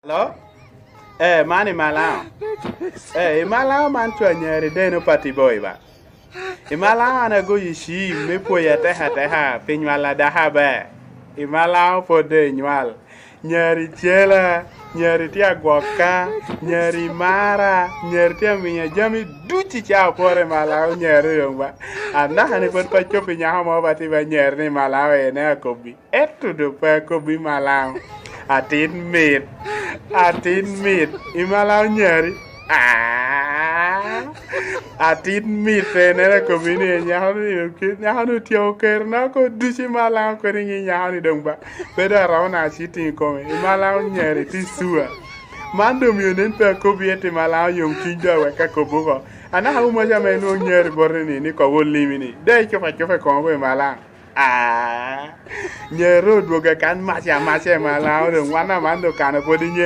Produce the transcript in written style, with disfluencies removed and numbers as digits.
Hello? Eh, man i Malao. Eh, i Malao man cwa nyeri deno party boy ba. I Malao an agoyo cim me pwoya teka teka pi nywala daka ber. I Malao pwod dong inywal. Nyeri cela, nyeri tye agwokka, nyeri mara, nyeri tye amiya jami ducu ca opore i Malao nyeri dong ba. Anaka ni pwod pe acopo i nyako mo ba tye ba nyeri ni i Malao ene akobi. Ento dong pe akobi malao, atin mit, atin mit, i malao nyari, aah, atin mit en akobi ni nyako ni otyeko kerona oko ducu i malao kodi ngi nyako ni dong ba pe dong aromo naka citing i kome i malao nyari tye cuwa man dong myero nen pe akobi ento i malao yomcwiny dong awek akobo oko anaka umoca ma inwong nyari boti ni ni kobo olimi ni dong icupo acupa i kome ko i malao. Aa, nyero odwoga kan mac amaca i malao dong wan aman dong kano pwod inye.